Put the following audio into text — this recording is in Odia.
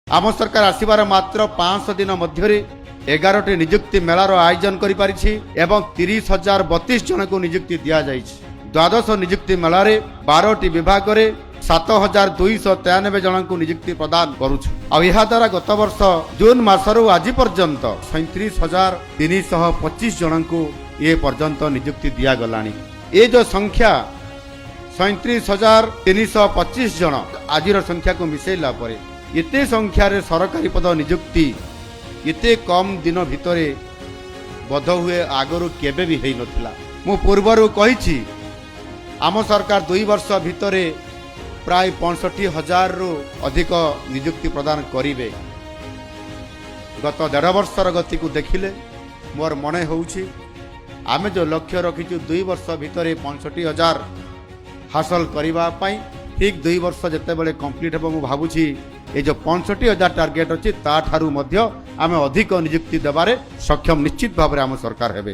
ଆମ ସରକାର ଆସିବାର ମାତ୍ର 500 ଦିନ ମଧ୍ୟରେ 11ଟି ନିଯୁକ୍ତି ମେଳାର ଆୟୋଜନ କରିପାରିଛି ଏବଂ 30,032 ଜଣଙ୍କୁ ନିଯୁକ୍ତି ଦିଆଯାଇଛି। ଦ୍ୱାଦଶ ନିଯୁକ୍ତି ମେଳାରେ 12ଟି ବିଭାଗରେ 7293 ଜଣଙ୍କୁ ନିଯୁକ୍ତି ପ୍ରଦାନ କରୁଛୁ। ଆଉ ଏହାଦ୍ୱାରା ଗତ ବର୍ଷ ଜୁନ୍ ମାସରୁ ଆଜି ପର୍ଯ୍ୟନ୍ତ 37,325 ଜଣଙ୍କୁ ଏ ପର୍ଯ୍ୟନ୍ତ ନିଯୁକ୍ତି ଦିଆଗଲାଣି। ଏ ଯେଉଁ ସଂଖ୍ୟା 37,325 ଜଣ, ଆଜିର ସଂଖ୍ୟାକୁ ମିଶାଇଲା ପରେ ଏତେ ସଂଖ୍ୟାରେ ସରକାରୀ ପଦ ନିଯୁକ୍ତି ଏତେ କମ୍ ଦିନ ଭିତରେ ବୋଧହୁଏ ଆଗରୁ କେବେ ବି ହେଇନଥିଲା। ମୁଁ ପୂର୍ବରୁ କହିଛି, ଆମ ସରକାର 2 ବର୍ଷ ଭିତରେ ପ୍ରାୟ 65,000ରୁ ଅଧିକ ନିଯୁକ୍ତି ପ୍ରଦାନ କରିବେ। ଗତ ଦେଢ଼ ବର୍ଷର ଗତିକୁ ଦେଖିଲେ ମୋର ମନେ ହେଉଛି, ଆମେ ଯେଉଁ ଲକ୍ଷ୍ୟ ରଖିଛୁ 2 ବର୍ଷ ଭିତରେ 65,000 ହାସଲ କରିବା ପାଇଁ, ଠିକ୍ 2 ବର୍ଷ ଯେତେବେଳେ କମ୍ପ୍ଲିଟ୍ ହେବ, ମୁଁ ଭାବୁଛି ଏ ଯେଉଁ 65,000 ଟାର୍ଗେଟ୍ ଅଛି, ତାଠାରୁ ମଧ୍ୟ ଆମେ ଅଧିକ ନିଯୁକ୍ତି ଦେବାରେ ସକ୍ଷମ ନିଶ୍ଚିତ ଭାବରେ ଆମ ସରକାର ହେବେ।